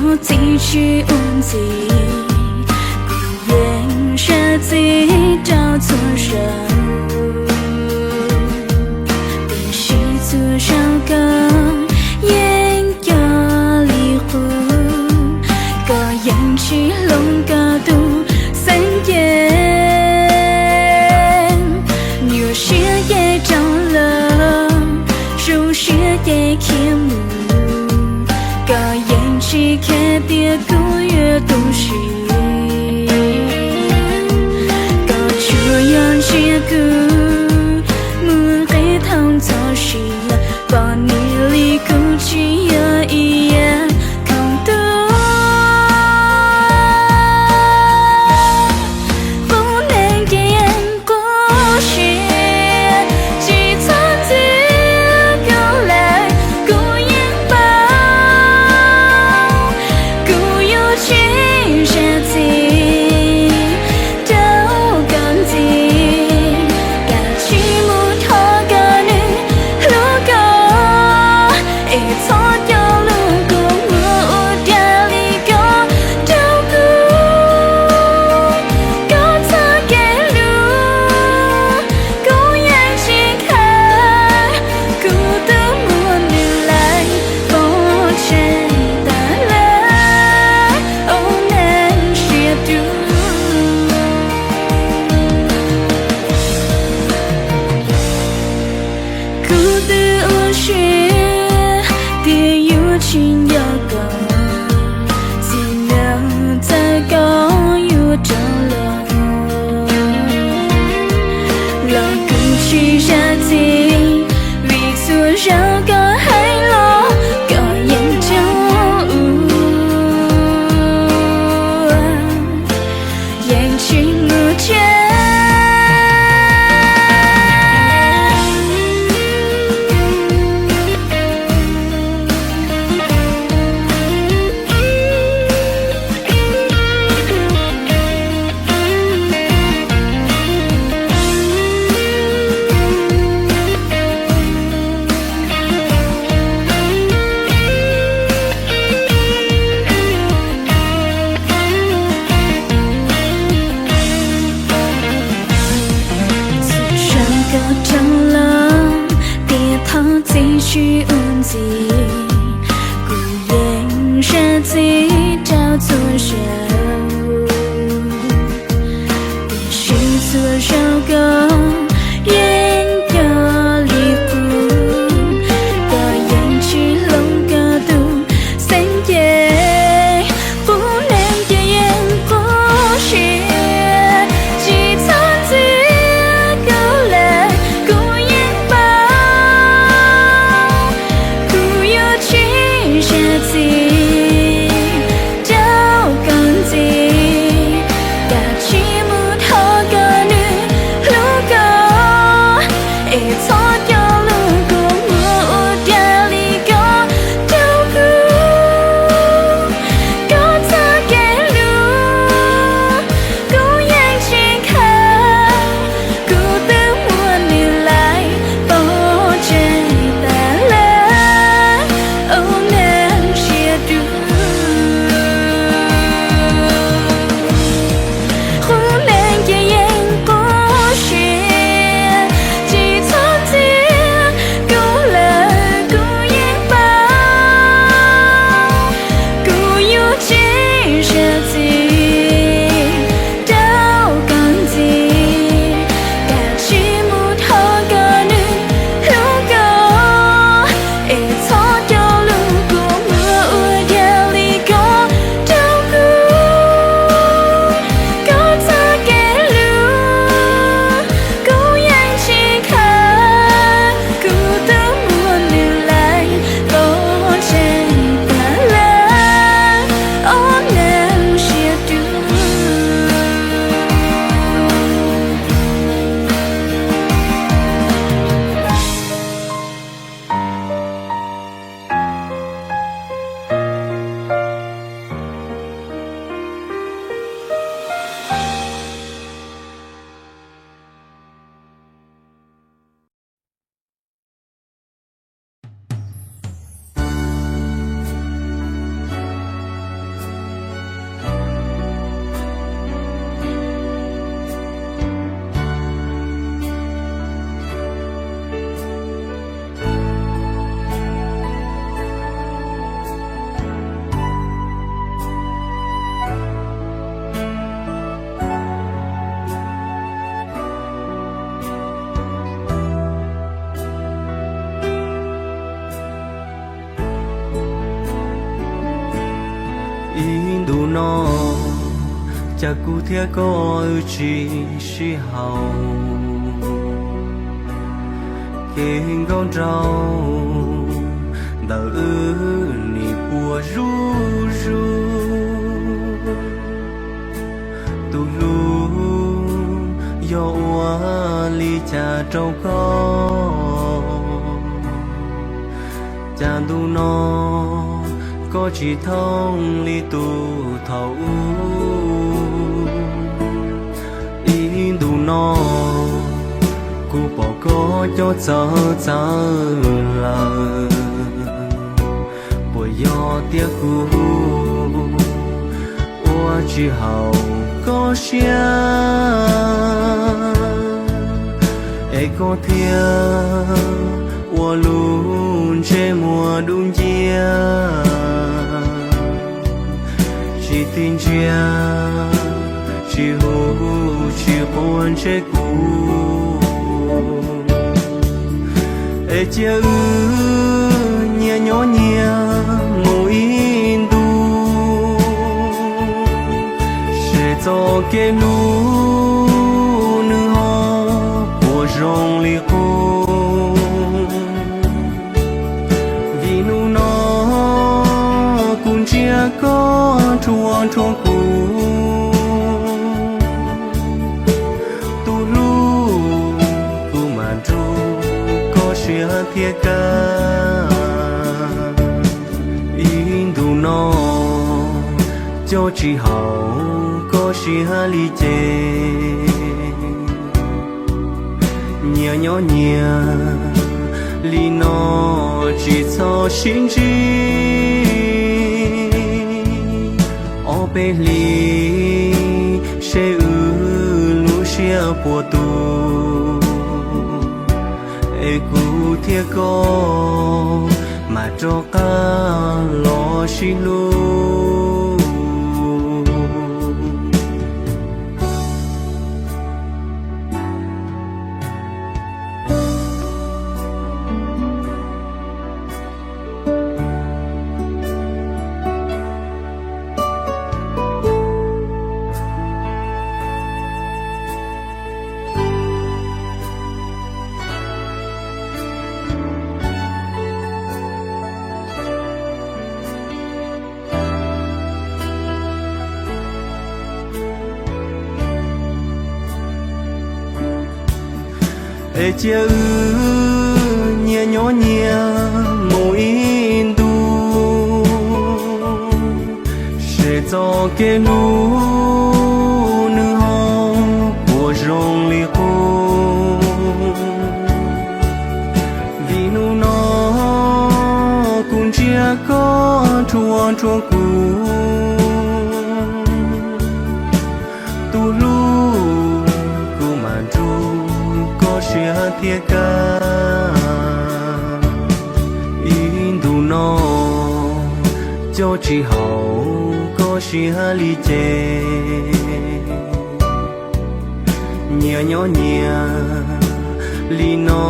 Txi tsis ua ntxiv, kuv yeej zam txim rau txhua zaus. Tiam sis txhua zaus koj yeej coj li qub, koj yeej tsis hloov koj tus xeeb ceem. Nyuaj siab ces rov los, zoo siab ces khiav mus, koj yeej tsis kheev tias kuv yuav tu siab. Koj tsuas yog ntsia kuv mus nqis thoob txoj sia, pom niaj li kuv tsis yog ib yam khoom tuag. Qub neeg ces yeej qub siab, tsis txhob ntxias kuv lawm, kuv yeej paub kuv yuav tsis zam txim rau koj ntxiv. Kav tsij mus thov koj nws hlub koj, es txhob coj lus kua muag ua dab li ko rau kuv. Koj txoj kev hlub kuv yeej tsis khav, kuv twb muab nws lawm pov tseg tas lawm, ua neeg siab dub. Kuv twb ua siab tias yuav tsis nco koj, txij no txawm koj yuav rov los los kuv tsis zam txim, vim txhua zaus koj hais los koj yeej tso ua, yeej tsis mus tsev. Txhua zaus koj rov los tias thov txim tsis ua ntxiv, kuv yeej zam txim rau txhua zaus. Tiam sis txhua zaus koj yeej coj li qub, koj yeej tsis hloov koj tus xeeb ceem. Qub neeg ces yeej qub siab, tsis txhob ntxias kuv lawm, kuv yeej paub kuv yuav tsis zam txim rau koj ntxiv. Kav tsij mus thov koj nws hlub koj, es txhob coj lus kua muag ua dab li ko rau kuv. Koj txoj kev hlub kuv yeej tsis khav, kuv twb muab nws lawm pov tseg tas lawm, ua neeg siab Ntu no cas kuv thiab koj wb tsis sib haum, kev nkauj nraug ntawm wb nim puas zuj zus. Tus hlub yog ua li cas rau koj? Cas ntu no koj tsis thooj li tus thaum ub? Ib ntu no kuv pom koj coj txawv txawv lawm, puas yog tiag kuv ua tsis haum koj siab, es koj thiaj ua lub ntsej muag dub nciab, tsis tig ntsia, tsis hu, tsis quav ntsej kuv. Es cia wb nyias nyob nyias mus ib ntus, seb txoj kev hlub nws ho puas zoo li qub. Vim hnub no kuv ntsia koj rhuav rhuav kuv, tus hlub, kuv mam nrug koj siab thiab kawg. Ib ntu no coj tsis haum koj siab li ces, nyias nyob nyias li no tsis txhob sib ntsib. Ob peb hlis seb wb lub siab puas tu, es kuv thiab koj mam rov qab los sib hlub. Es cia wb nyias nyob nyias mus ib ntus, seb txoj kev hlub nws ho puas zoo li qub. Vim hnub no kuv ntsia koj rhuav rhuav kuv, tus hlub, kuv mam nrug koj siab thiab kawg. Ib ntus no coj tsis haum koj siab li ces, nyias nyob nyias li no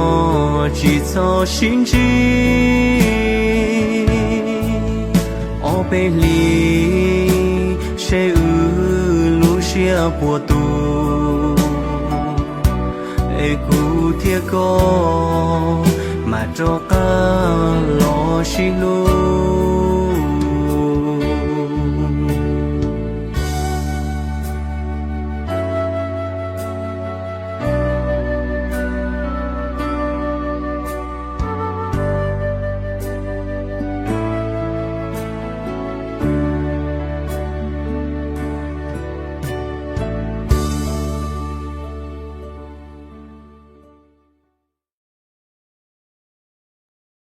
tsis txhob sib ntsib. Ob peb hlis seb wb lub siab puas tu, es kuv thiab koj mam rov